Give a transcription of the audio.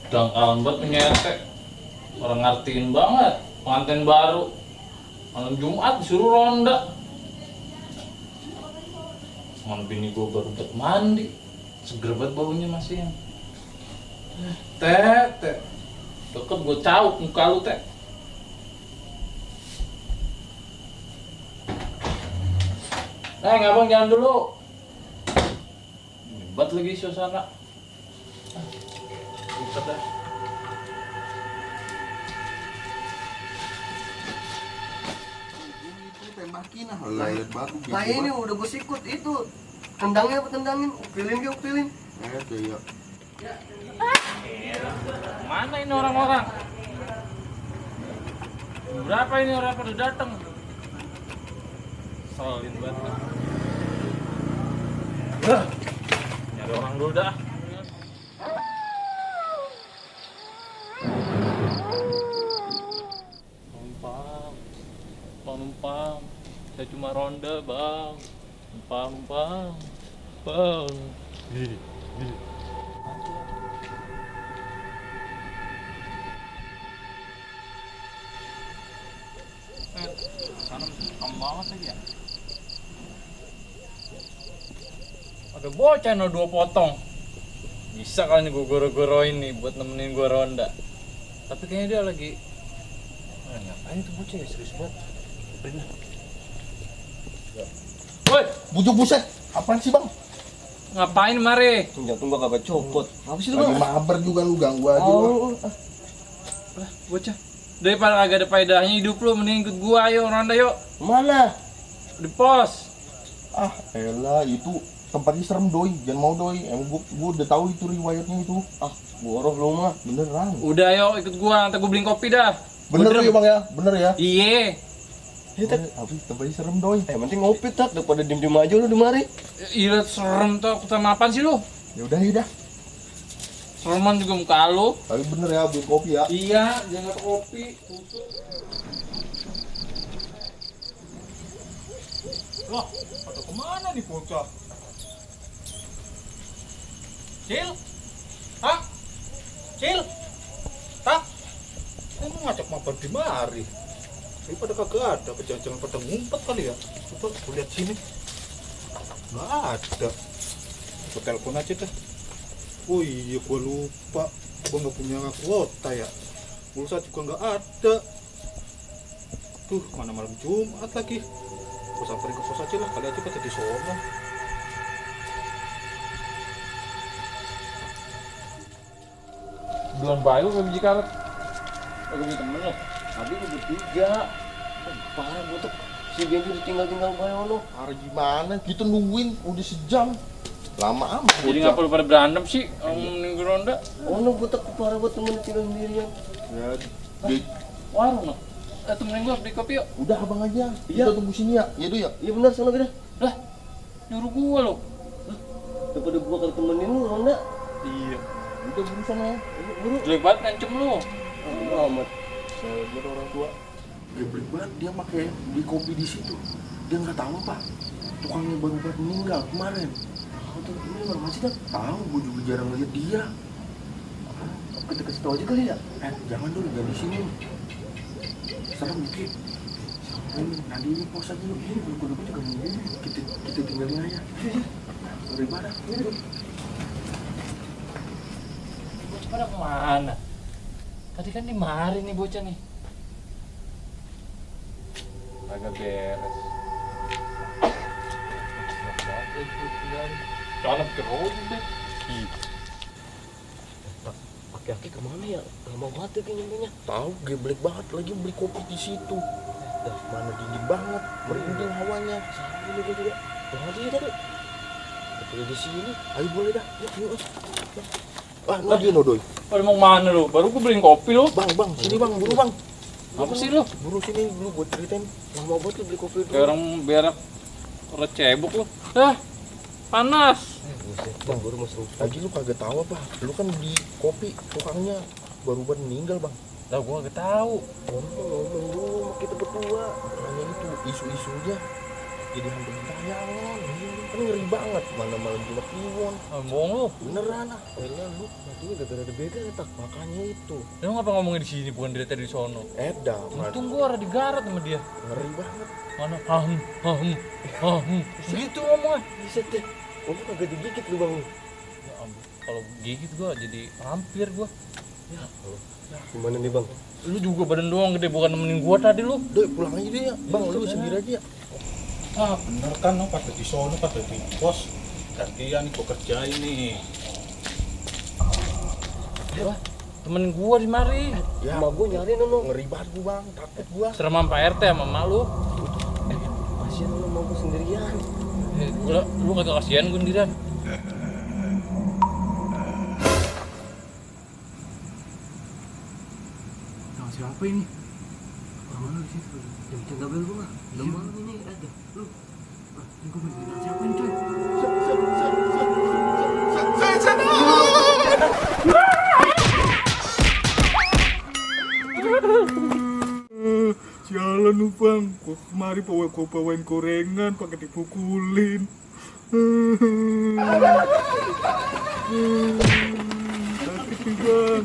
Dangkalan banget nyetek. Orang ngertiin banget. Pengantin baru. Malam Jumat disuruh ronda. Mana bini gue baru buat mandi. Seger banget baunya masih yang. Teh. Deket gue cauk muka lu, Teh. Ngabang jalan dulu. Hebat lagi suasana. Ribet dah. Tembakin lah, lihat baru gitu. Nah ini udah gue sikut itu. Tendangnya apa tendangin? Upilin. Ya. Mana ini orang-orang? Berapa ini orang pada datang? Solin banget. Nyari orang dulu dah. Numpang. Saya cuma ronda, Bang. Numpang. Bang. Gini. Tanam banget aja. Ada bocah no 2 potong. Bisa kan nih gue goro-goroin nih buat nemenin gue ronda. Tapi kayaknya dia lagi ngapain tuh bocah ya, serius banget. Woi, Bujuk buset, apaan sih bang? ngapain mari? Tunggu kagak copot. Apa sih lu Lagi bang? mabar juga lu, ganggu aja lu. Lah, bocah. Daripada kagak ada faedahnya hidup lu, mending ikut gua ayo ronda yuk. Mana? Di pos. Ah elah, itu tempatnya serem doi, jangan mau doi. Emang gua udah tahu itu riwayatnya itu. Ah, boroh lu mah. Beneran. Udah yuk ikut gua, ntar gua beliin kopi dah. Bener ya bang ya, bener ya. Iye. Tapi tempatnya serem doi. Penting ngopi tak, daripada diem-diem aja lu di mari. Iya serem tuh, aku sama apaan sih lu? Yaudah. Sereman juga muka lu. Tapi bener ya, beli kopi ya. Iya, jangan kopi. Loh, pada kemana nih bocah? Cil? Tak? Cil? Tak? Kamu ngajak mabar di mari? Ini pada kagak ada, jangan pada ngumpet kali ya. Coba gue lihat sini. Nggak ada. Gue telepon aja dah. Oh iya, gue lupa. Gue nggak punya kuota ya. Pulsa juga nggak ada. Tuh, mana malam Jumat lagi. Gue samperin ke pos aja lah, kali aja pada di sono. Duluan bayu ke biji karet. Aku punya temen loh. Tadi lu bertiga. Parah gua tuh. Si Genji ditinggal-tinggal bae lo. Hari gimana? Kita nungguin udah sejam. Lama amat. Jadi ngapa lu pada berantem sih? Mending ronda. Oh no, gua tuh parah buat temen tinggal sendirian. Ya, di, Warung loh. Temenin gua beli kopi yuk. udah abang aja. Iya. Kita tunggu sini ya. Iya tuh ya. Iya benar, sana gede. Lah, nyuruh gua lo. Daripada gua kalau temenin lu ronda. Iya. Udah buru sana. Buru. Jelek banget ngancem lu. Oh, amat. Buat orang tua. Geblek banget dia pakai beli kopi di situ. Dia nggak tahu apa. Tukangnya baru meninggal kemarin. Tahu tuh ini orang masih tak. Tahu, gue juga jarang lihat dia. Kita kasih tahu aja kali ya. Jangan dulu, jangan di sini. Serem dikit. Nanti ini pos aja lu. Ini gue juga mau kita tinggalin aja. Daripada. Pada kemana? Tadi kan di mari nih bocah nih. Agak beres. Calap terus deh. Aki-aki kemana ya? Lama banget ya kayaknya. Tahu, geblek banget lagi beli kopi di situ. Dah mana dingin banget, merinding hawanya. Ini gua juga. Bawa aja ya tadi. Tapi di sini, ayo boleh dah. Yuk. Ah, lagi no doi. Pada mau mana lu? Baru gua beliin kopi lu. Bang, sini bang, buru bang. Apa sih lu? Buru sini dulu buat ceritain. Lama banget lu beli kopi dulu. Kayak orang berak recebok lu. Panas. Buset, bang, baru masuk. Lagi lu kagak tahu apa? Lu kan di kopi tukangnya baru meninggal bang. Lah gua gak tahu. Ngomong dulu sama kita berdua. Makanya itu isu-isunya jadi hantu bayangan. Kan ngeri banget, mana malam Jumat Kliwon. Bohong lu. Beneran ah. Elah lu, matinya gara-gara ada begal ya tak. Makanya itu. Lu ngapa ngomongin di sini bukan dari tadi di sono? Edah, Untung gua ada digarat sama dia. ngeri banget. Mana? Gitu ngomongnya. Buset deh. Untung kagak digigit lu bang. Ya ampun, kalau gigit gua jadi hampir gua. Ya Allah. Gimana nih bang? Lu juga badan doang gede, bukan nemenin gua tadi lu. Doi pulang aja deh ya. Bang, lu sendiri aja ya. Bener kan, no, pada di sono, pada di pos. Gantian nih, gua kerjain nih. Wah, temenin gua di mari. Ya, Emak gua nyariin lu. ngeri banget gua bang, takut gua. Serem sama Pak RT sama emak lu. Kasian lu mau gua sendirian. Lu kagak kasihan gua sendirian. Nah, siapa ini? Mana di situ? Jam jaga bel gua mah. Udah malam ini ada. Lu. Ini gua main siapa ini coy? Jalan lu bang, gua kemari bawain gorengan pakai dipukulin. Sakit nih bang.